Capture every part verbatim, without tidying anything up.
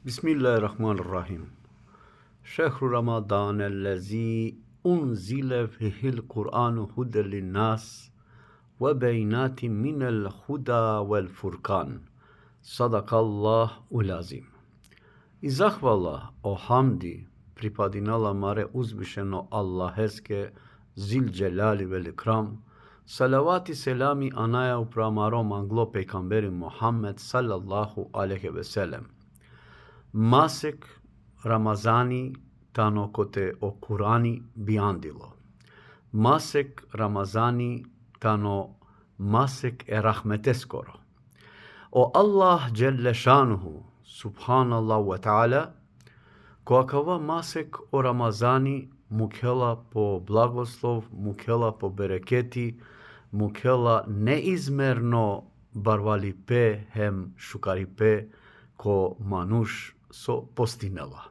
بسم الله الرحمن الرحيم. شهر رمضان الذي أنزل فيه القرآن هدى للناس وبينات من الهدى والفرقان. صدق الله العظيم. I zahvala, o hamdi, pripadinela amare uzvišeno Allaheske, Zil Dželali vel Ikram, salavati selami anaja upro amaro manglo pejgamberi Muhammed sallallahu alejhi ve sellem. Masek Ramazani tano kote o Kurani bijandilo. Masek Ramazani tano masek e rahmeteskoro. O Allah Dželle Šanuhu, subhanallahu ve teala, ko akava masek o Ramazani mukhela po blagoslov, mukhela po bereketi, mukhela neizmerno barvalipe hem šukaripe ko manuš so postinela.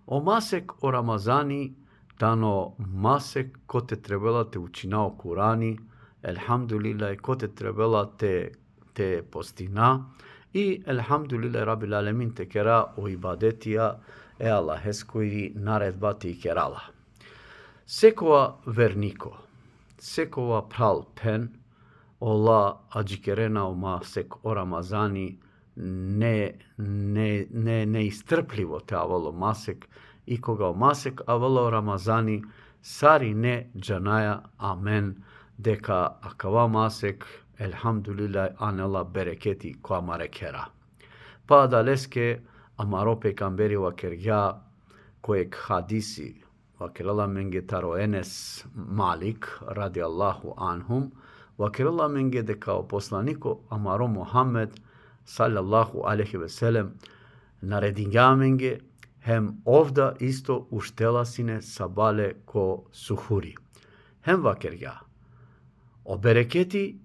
O masek o Ramazani tano masek kote trebela te učina o Kurani, elhamdulillah, kote trebela te, te postina, i elhamdulillah Rabbil Alemin te kera o ibadetija e Allaheskiri naredba te ikerela. Sekova verniko, sekova phral phen, ola adžikerena o masek o Ramazani, ne, ne, ne, neistrpljivo te avel o masek, i koga o masek avela o Ramazani, sarine džanaja amen deka akava masek, elhamdulillah, anela bereketi ko amare khera. Pa adaleske amaro pejgamberi vakergja ko jekh hadisi, vakerela amenge taro Enes Malik, radijallahu anhum, vakerela amenge deka o poslaniko amaro Muhammed, sallallahu alejhi ve sellem, naredingja amenge, hem ov da isto uštela sine sabale ko suhuri. Hem vakergja: O bereketi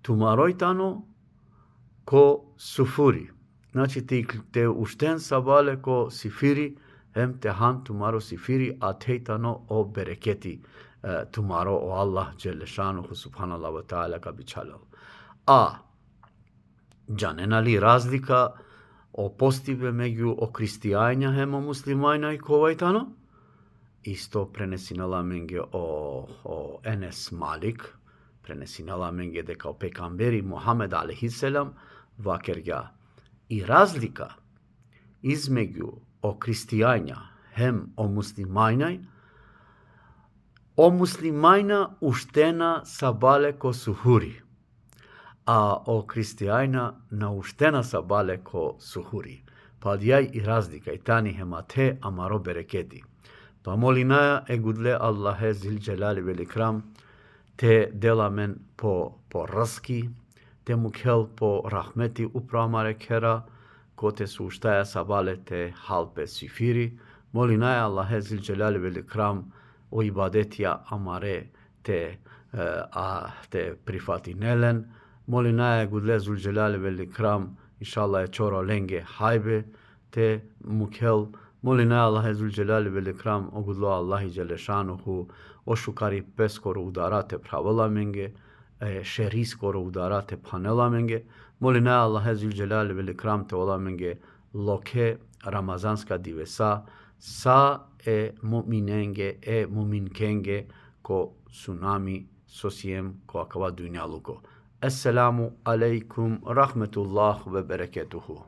tumaroj tano ko sufuri. Znači, te, te ušten sabale ko sifiri, hem te han tumaro sifiri, athej tano o bereketi, e, tumaro, o Allah Dželle Šanuhu, subhanallahu ve teala, ka bičhalel. A džanena li razlika o postibe megju o kristijanja hem o muslimanja i kova i tano? Isto prenesinela amenge o, o Enes Malik, prenesinela amenge deka o pejgamberi Muhammed alejhi selam vakergja: I razlika izmegju o kristijanja hem o muslimanja, o muslimanja uštena sabale ko suhuri, a o kristijanja na uštena sabale ko suhuri. Pa adija i razlika i tani hem athe amaro bereketi. Pa molinaja e gudle Allahe Zil Dželali vel Ikram te del amen po, po rizki, te mukhel po rahmeti upro amare khera, kote so uštaja sabale te hal pe sifiri. Molinaja Allahe Zil Dželali vel Ikram o ibadetija amare te, e, a, te prifatinel len. Molinaja e gudle Zul Dželali vel Ikram, inšallah, e čoro lenge hajbe te mukhel. Molinaja Allahe Zul Dželali vel Ikram, o gudlo Allahi Dželle Šanuhu, o šukaripeskoro udara te phravel amenge, e šeriskoro udara te phanel amenge. Molinaja Allahe Zul Dželali vel Ikram te ovel amenge lokhe ramazanska divesa, sa e mu'minenge, e mu'minkenge, ko sunami so siem ko akava dunjaluko. Esselamu alejkum rahmetullah ve bereketuhu.